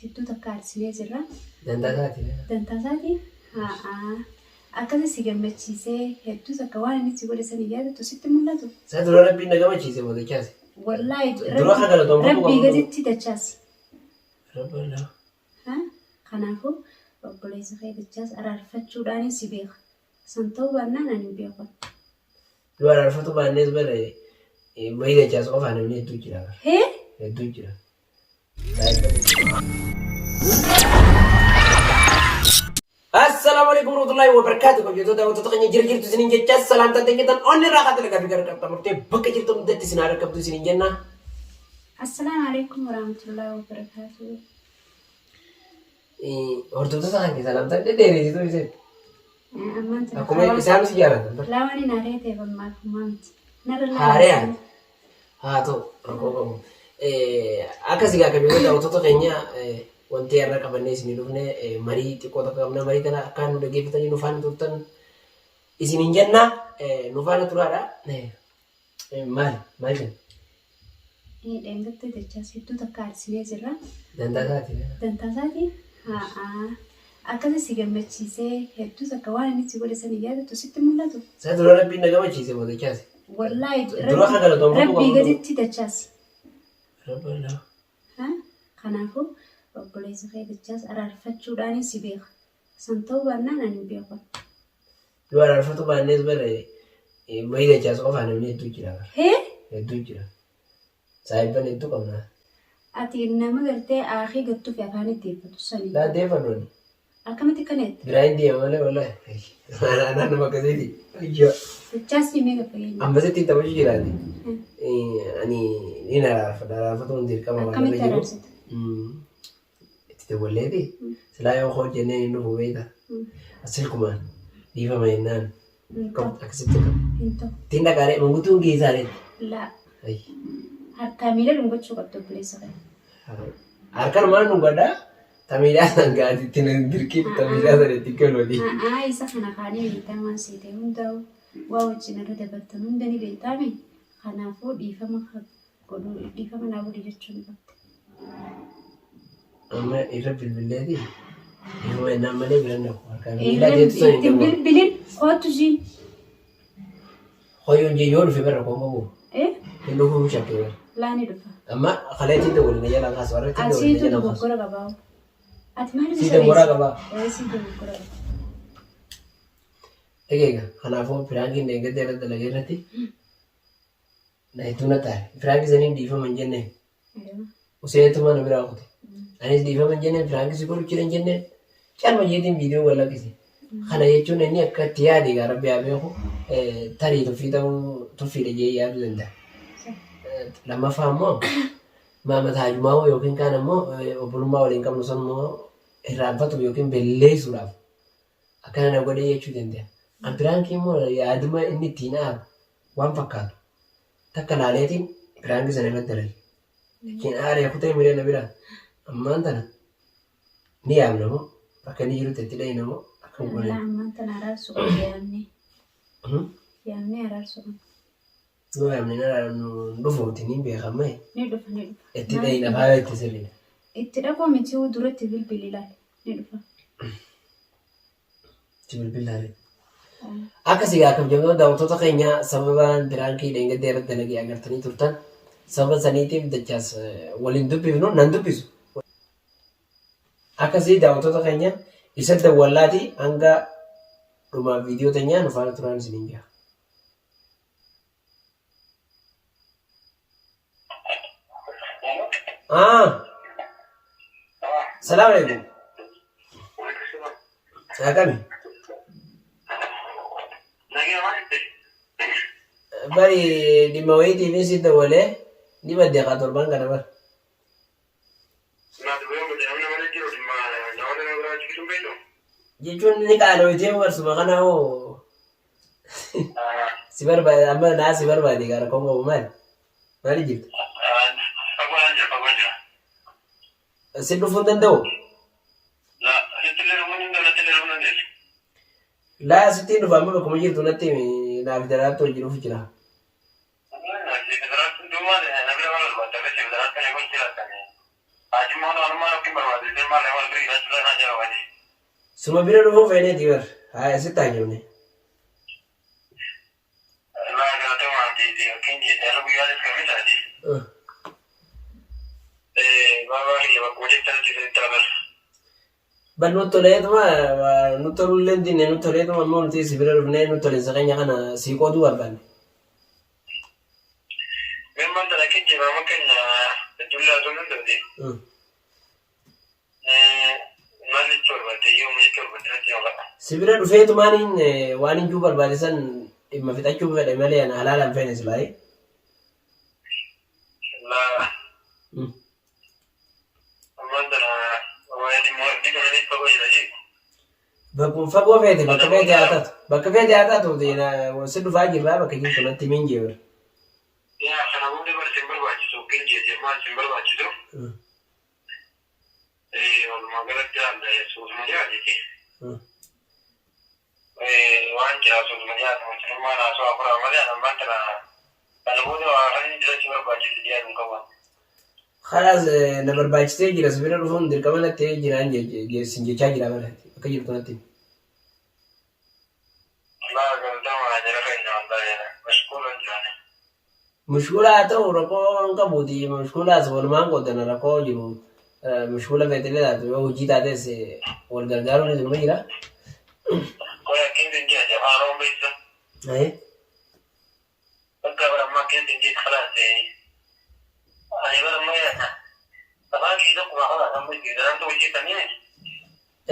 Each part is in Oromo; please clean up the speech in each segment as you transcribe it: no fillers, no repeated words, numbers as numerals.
Hedduu takka aarsinee jirra. Dantaa isaati. Dantaa isaati? Haa. Akkasi si gammachiisee hedduu takka waan inni si godhe san hin yaadattu sitti mul'atu? Isa dura rabbiin na gammachiise moo dachaasi? Wallaahi Dura akka galatoomfamuu rabbii qabu. gaditti dachaasi. Rabbi Allah. Ha? Kanaafuu obboleessa kee dachaas araarfachuudhaan si beeka. San ta'uu baannaan ani hin beeku. Yoo araarfatu baannees bare wayii dachaas qofaa namni hedduu jira. Hee? Hedduu jira. Assalaamu alaikum warahmatullahi wabarakatuh. Kabajamtoota daawwattoota keenya jira jirtu isiniin jecha salaamtaan teenyatan onni irraa kaatee lagaa fi gara qaxxaamurtee bakka jirtu hundatti isin haa rakkabdu isiniin jenna. Assalaamu alaikum warahmatullahi wabarakatuh. Hordoftoota keenya salaamtaan dhedheereessituu isin. Ammaan tana Akkuma isaan si jaalatan. Laawani na reetee ammaaf humaa miti. Narra Haaree haati. Haa ta'u rakkoo qabu. Akkas egaa kabajamtoota daawwattoota keenya wanti har'a qabannee isinii dhufne marii xiqqoo tokko qabna. Marii kana akka nu dhaggeeffatanii nu faana turtan isiniin jenna. Nu faana turaadha. Maali? Maal jenna? Dheengattee dachaas hedduu takka aarsinee jirra. Dantaa isaati. Dantaa isaati? Haa. Akkasi si gammachiisee hedduu takka waan inni si godhe san hin yaadattu sitti mul'atu? Isa dura rabbiin na gammachiise moo dachaasi? Wallaahi Dura akka galatoomfamuu rabbii qabu. gaditti dachaasi. Rabbi Allah. Ha? Kanaafuu obboleessa kee dachaas araarfachuudhaan si beeka. San ta'uu baannaan ani hin beeku. Yoo araarfatu baannees bare wayii dachaas qofaa namni hedduu jira. Hee? Hedduu jira. Saahibban hedduu qabna. Ati nama gartee aakii gattuu fi afaan itti eeffatu sani. Laa deeffadhu ani. Akkamitti akkana jette? Biraa hin deema malee wallahi. Anaan nama akkasiiti. Ayyo. Dachaas ni meeqa fageenya? Ammas ittiin taphachuu jiraate. Ani ni araarfadha. Araarfatuun dirqama waan irra Akkamitti jiru. araarsita? Itti dawwalleeti. Silaa yoo hojjennee hin dhufu beekta. Silkumaan dhiifama jennaan. Hin ta'u. Akkasitti qabu. Hin ta'u. Ittiin dhaqaalee manguddoon geessaalee. Laa. Ayy. Harkaa miila dhungachuu qabda obboleessa kee. Harkanumaan dhungadhaa. Tamiidhaa san gaatiitti nan dirqiin tamiidhaa sana itti galuuni. A'aa isa kana kaanii beektaa waan sii ta'e hundaa'u waa wajjin irra dabartan hunda ni beektaami. Kanaafuu dhiifama godhuu dhiifama naa godhi jechuu ni qabda. Amma irra bilbilleeti. Dhiifama jennaan malee biran dhaqu. Harkaan miilaa jeetu sana hin Ittiin dhaqu. bilbilin kootu siin. Hoyyoon jee yoo dhufe bara koon qabu. Eh? Hin dhufuu shakkee bara. Laa ni dhufa. Amma kaleetiin dawwali na jalaan kaasu. Har'a ittiin dawwali na Asiitu jalaan kaasu. dogoggora qabaa. Ati maaliif Sii isa dogoggora beekta? qabaa. Ee sii dogoggora qaba. Egaa kanaafuu piraankiin deeggartee irratti dalagee irratti na hedduu na taare. Piraankii saniin dhiifama hin jenneen. Useetuma na biraa kute. Anis dhiifama hin jenneen piraankii si godhu jira hin jenneen. Calma jeetiin viidiyoo wal lakkise. Kana jechuun inni akka itti yaade egaa rabbi haa beeku tarii tuffii ta'uu tuffiidha jee yaaduu danda'a. Lammaffaa immoo maama taajumaa yookiin kaan ammoo obbolummaa waliin qabnu san immoo irraanfatuuf yookiin belleessuudhaaf akkana na godhee jechuu danda'a. An piraankii immoo yaaduma inni ittiin aaru waan fakkaatu takka laaleetiin piraankii sana irratti dalage. Ittiin aaree kutee miree na biraa ammaan tana ni yaamna moo bakka inni jirutti itti dhayina moo akkam goone. Laa ammaan tana araarsuu qabna yaamnee. Yaamnee araarsuu qabna. Yoo yaamne hin araaramnu hin dhufuuti ni beekamee Ni dhufa ni dhufa. itti dhayina faaya itti sirriidha. Itti dhaquu miti duratti bilbili ilaali. Ni dhufa. Itti bilbilaale. Akkas egaa kabajamtoota daawwattoota keenya sababaan piraankii dheengadda irratti dalagee agartanii turtan sababa saniitiif dachaas waliin dubbifnu nan dubbisu. Akkasii daawwattoota keenya isa dawwallaati hanga dhuma viidiyoo teenyaa nu faana turaan isiniin jira. Ah. Salaam alaikum. Akkami? Bari dhimma wayiitiif si dawwalee ni badde kaa torban kana bar. Jechuun ni qaaloytee barsuma kana hoo si barbaade amma naa si barbaade gaa rakkoon qabu maali? Maali jirta? Si dhufuu hin danda'u? Laa sittiin dhufa amma bakkuma jirtu natti himi naaf daraartu hojii dhufu jira. Suma bira dhufuu feeneeti bar. Haa asitti haa jenne. Bal nu toleetuma nu tolullee hin dinne nu toleetuma ammoo nuti si bira dhufnee nu toleensa keenya kana sii qooduu barbaanne. Si bira dhufeetumaan waan hin juu barbaade san dhimma fixachuu fedhe malee ana halaalaan feene silaayee. Bakkuma fagoo feete bakka feete haa taatu. Bakka feete haa taatu si dhufaa jirraa bakka jirtu natti himin jee bara. Kalaas na barbaachisee jira si bira dhufuun dirqama natti ta'ee jiraan sin jechaa jira bara bakka jirtu natti himi. Mushkuula haa ta'u rakkoo hin qabuuti mushkuulaas walumaan qooddanna rakkoo jiru mushkuula feetillee taatu yoo hojii taates wal gargaaruun isinuma jira. Ayee.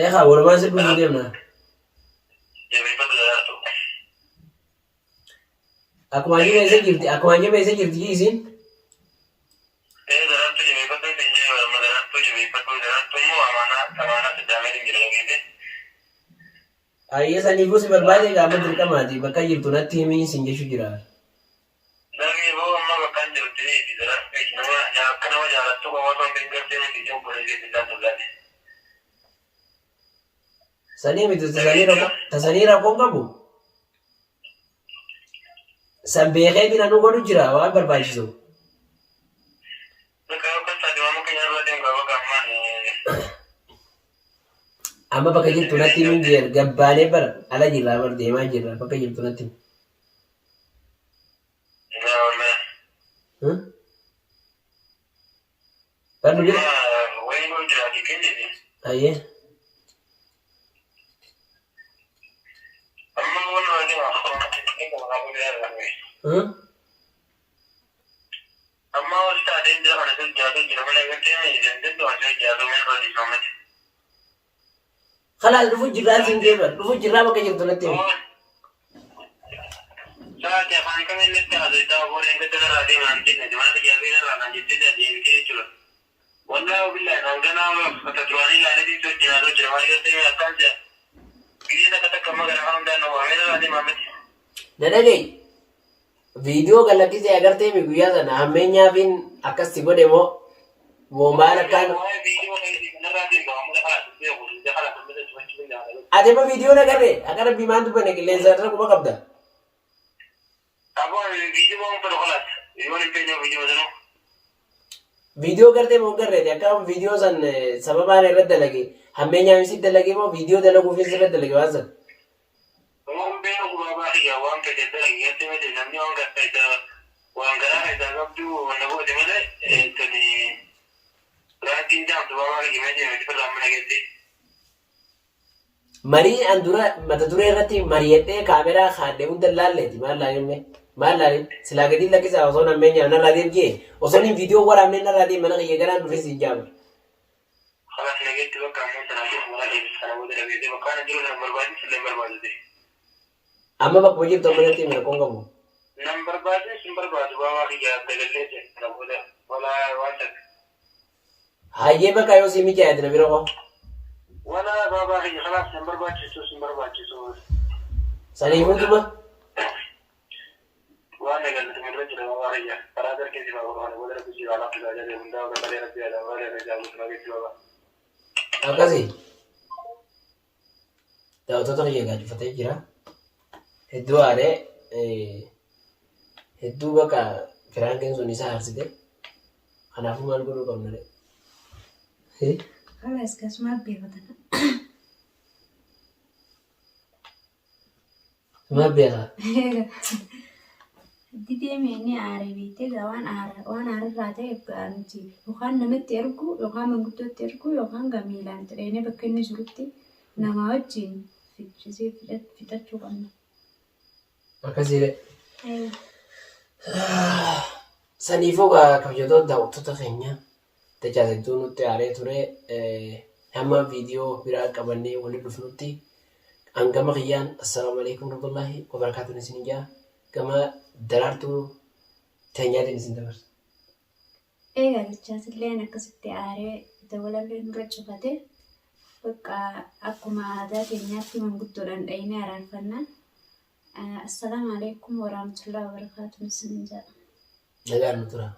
Eegaa walumaan si dhufuu deemna. Akkuma ajjaba eessa jirti akkuma ajjaba eessa jirti jii isiin. Ayyee saniifuu si barbaade qaama dirqamaati bakka jirtu natti himii sin jechuu jira. Sanii miti tasanii rakkoo tasanii rakkoo hin qabu. San beekeetiin anuu godhu jira waan barbaachisu. Amma bakka jirtu natti himin jeer gabbaanee bar ala jirraa bar deemaa jirra bakka jirtu natti himi. Bar nu bira. Ayyee. Kalaas dhufu jirraa siin jee bar dhufu jirraa bakka jirtu natti himi. Na dhaga'i. Viidiyoo gad lakkisee agartee mi guyyaa sana hammeenyaafiin akkas si godhe moo moo maal akkaan Ati amma viidiyoo na agarree akka rabbii maan dubbanne qilleensa irra quba qabda. Viidiyoo gartee moo garreeti akka viidiyoo san sababaan irra dalage hammeenyaafis si dalage moo viidiyoo dalaguufis irra dalage waan san. Marii an dura mata duree irratti mari'adhee kaameraa kaadhe hunda hin laalleeti maal laalinne maal laalin silaa gadiin lakkisaa osoo hammeenyaaf narraa deem jee osoo hin viidiyoo waraabne narraa deem mana kiyya garaan dhufee siin jaamar. Amma bakkuma jirtu amma natti himi rakkoon qabu. Hayyee bakka yoo sii mijaa'e na bira koo. Saniifuu duba akkasii daawwattoota kiyya gaajifatee jira. Hedduu aaree hedduu bakka firaankiin sun isa aarsite. Kanaafuu maal godhuu qabna ree? Kalaas kasumaaf beekatan. Sumaaf beekaa. Didee inni aare beektee egaa waan aara waan aararraa ta'eef gaa nuti yookaan namatti ergu yookaan manguddootti ergu yookaan gaa miilaan itti dheenee bakka inni jirutti namaa wajjin ficcisiisee fixachuu qabna. Akkasii Saniifuu gaa kabajatoota daawwattoota keenya tajaajiltuu nutti aaree ture hamma viidiyoo biraa qabannee waliin dhufnutti hangama kiyyaan assalaamu alaikum warahmatullahi wabarakaatuun isin jaa gama daraartuu teenyaatiin isin dabarsa. Egaa dachaasilleen akkasitti aaree dabalallee nurra cufate bakka akkuma aadaa keenyaatti manguddoodhaan dhayinee araarfanna. Assalaamu alaikum warahmatullahi wabarakaatuun isin jaa. Nagaan nu tura.